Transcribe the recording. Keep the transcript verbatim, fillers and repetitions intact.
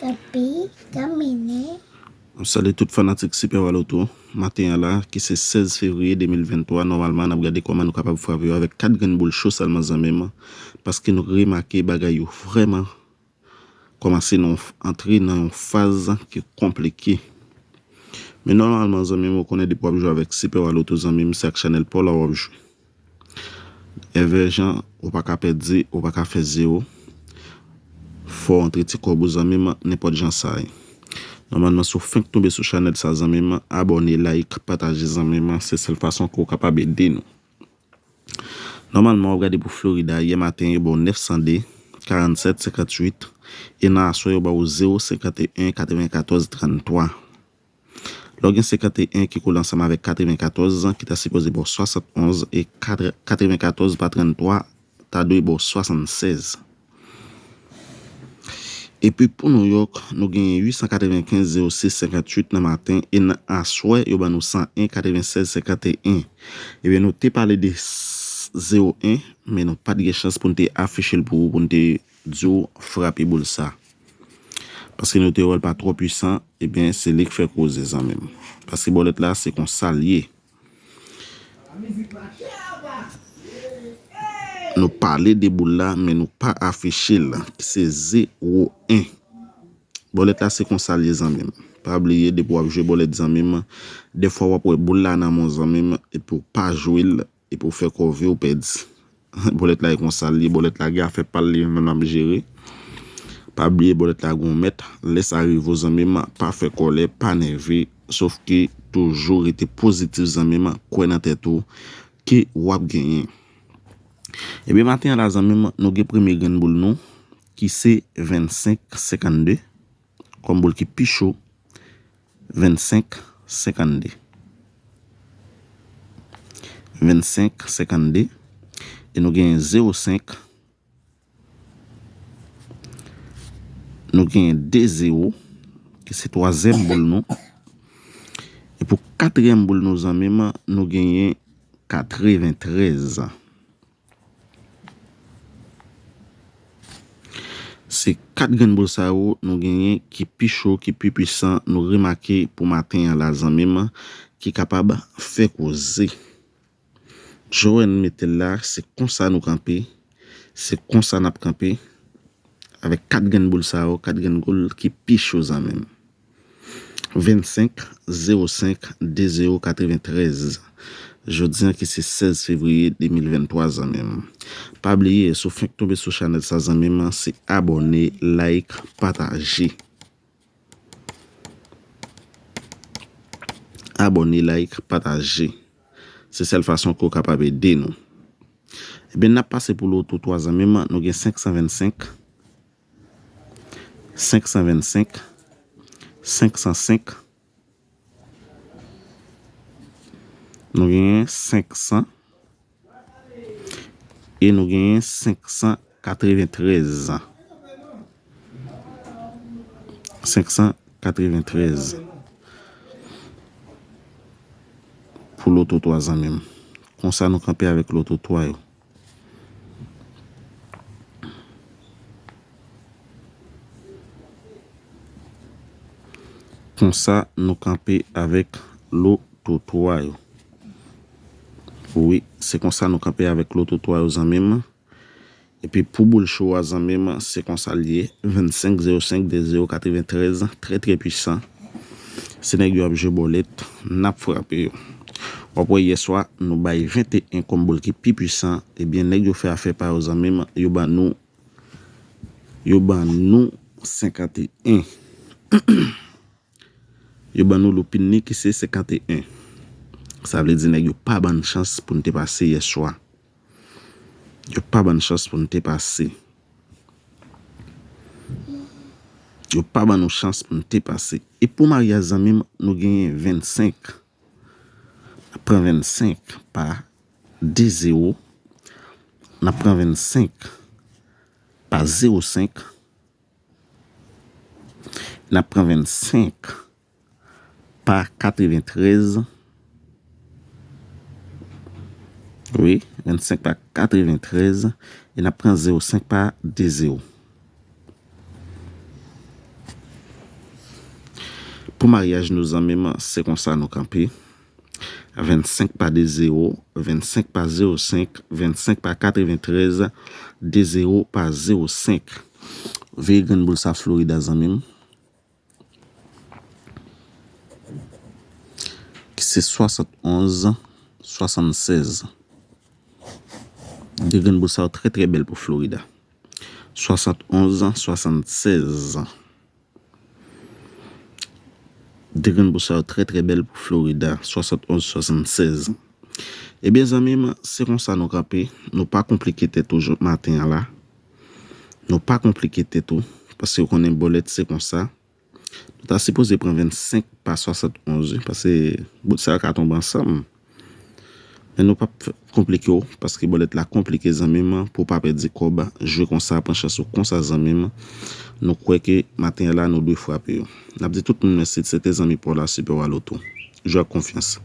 Kanpe, kanmene. M salye tout fanatik Super Waloto. Maten an la, ki se sèz fevriye de mil venntwa, nòmalman, n ap gade kòman nou kapab frape yo avèk kat grenn boul cho sèlman, zanmi m, paske nou remake bagay yo vrèman kòmanse nan yon f-, antre nan yon faz ki konplike. Men nòmalman, zanmi m, ou konnen depi w ap jwe avèk Super Waloto, zanmi m, se ak chanèl pa w la w ap jwe. Evè jan, ou pa ka pèdi, ou pa ka fè zewo. Fò w antre ti kòb ou, zanmi m, nenpòt jan sa ye. Nòmalman, si w fenk tonbe sou chanèl sa, zanmi m, abòne, like, pataje, zanmi m, se sèl fason ke w kapab ede nou. Nòmalman, w ap gade pou Florida, yè maten, yo ba w nèf san de, karannsèt, senkantuit, e nan aswè, yo ba w zewo senkanteyen, katrevenkatòz, tranntwa. Lè w gen senkanteyen ki kole ansanm avèk katrevenkatòz, ki ta sipoze ba w swasannonz, e kat-, katrevenkatòz pa tranntwa, ta dwe ba w swasannsèz. Epi pou New York, nou genyen uit san katrevenkenz zewo sis senkantuit nan maten, e nan aswè, yo ban nou san en katrevensèz senkanteyen. Ebyen, nou te pale de s-, zewo en, men nou pa t gen chans pou n te afiche l pou ou, pou n te di w frape boul sa. Paske nou te wè l pa twò pwisan, ebyen, se li k fè koze, zanmi m. Paske bòlèt la, se konsa l ye. Nou pale de boul la, men nou pa afiche l, ki se zewo en. Bòlèt la, se konsa l ye, zanmi m. Pa bliye, depi w ap jwe bòlèt, zanmi m, dèfwa w ap wè boul la nan men w, zanmi m, epi w pa jwe l, epi w fè kòve w pèdi. Bòlèt la e konsa l ye, bòlèt la gen afè pa l li menm l ap jere. Pa bliye bòlèt la gon mèt, lè sa rive w, zanmi m, pa fè kòlè, pa nève, sòf ke toujou rete pozitif, zanmi m, kwè nan tèt ou ke w ap genyen. Ebyen, maten an la, zanmi m, nou gen premye grenn boul nou, ki se vennsenk senkannde, kòm boul ki pi cho, vennsenk senkannde. Vennsenk senkannde. E nou genyen zewo senk. Nou genyen de zewo, ki se twazyèm boul nou. E pou katriyèm boul nou, zanmi m, nou genyen katreventrèz. Se kat grenn boul sa yo nou genyen ki pi cho, ki pi pwisan, nou remake pou maten an la, zanmi m, ki kapab fè koze. Joel mete l la, se konsa nou kanpe, se konsa n ap kanpe, avèk kat grenn boul sa yo, kat grenn boul ki pi cho, zanmi m. Vennsenk zewo senk de zewo katreventrèz. Jodi an ki se sèz fevriye de mil venntwa, zanmi m. Pa bliye, si w fenk tonbe sou chanèl sa, zanmi m, se abòne, like, pataje. Abòne, like, pataje. Se sèl fason ke w kapab ede nou. Ebyen, n ap pase pou loto twa, zanmi m, nou gen senk san vennsenk, senk san vennsenk, senk san senk, nou genyen senk san, e nou genyen senk san katreventrèz. Senk san katreventrèz. Pou loto twa, zanmi m. Konsa nou kanpe avèk loto twa yo. Konsa nou kanpe avèk loto twa yo. Wi, se konsa nou kanpe avèk loto twa yo, zanmi m. Epi pou boul cho a, zanmi m, se konsa l ye, vennsenk zewo senk de zewo katreventrèz, trè, trè pwisan. Se nèg yo ap jwe bòlèt, n ap frape yo. W ap wè yè swa, nou bay venteyen kòm boul ki pi pwisan, ebyen, nèg yo fè afè pa yo, zanmi m, yo ban nou, yo ban nou senkanteyen. Yo ban nou loupin li ki se senkanteyen. Sa vle di nèg yo pa ban n chans pou n te pase yè swa. Yo pa ban n chans pou n te pase. Yo pa ban nou chans pou n te pase. E pou maryaj, zanmi m, nou genyen vennsenk. N ap pran vennsenk pa de zewo. N ap pran vennsenk pa zewo senk. N ap pran vennsenk pa katreventrèz. Wi, vennsenk pa katreventrèz. E n ap pran zewo senk pa de zewo. Pou maryaj nou, zanmi m, se konsa nou kanpe. Vennsenk pa de zewo, vennsenk pa zewo senk, vennsenk pa katreventrèz, de zewo pa zewo senk. Veye grenn boul sa Florida, zanmi m. Ki se swasannonz swasannsèz. De grenn boul sa yo trè, trè bèl pou Florida. Swasannonz swasannsèz. De grenn boul sa yo trè, trè bèl pou Florida, swasannonz swasannsèz. Ebyen, zanmi m, se konsa nou kanpe. Nou pa konplike tèt ou maten an la. Nou pa konplike tèt ou, paske ou konnen bòlèt se konsa. Nou ta sipoze pran vennsenk pa swasannonz, wi, paske bout sa yo ka tonbe ansanm. Men nou p ap konplike w, paske bòlèt la konplike, zanmi m, pou w pa pèdi kòb. Jwe konsa, pran chans ou konsa, zanmi m. Nou kwè ke maten an la, nou dwe frape yo. N ap di tout moun mèsi, se te zanmi pa w la, Super Waloto. Jwe ak konfyans.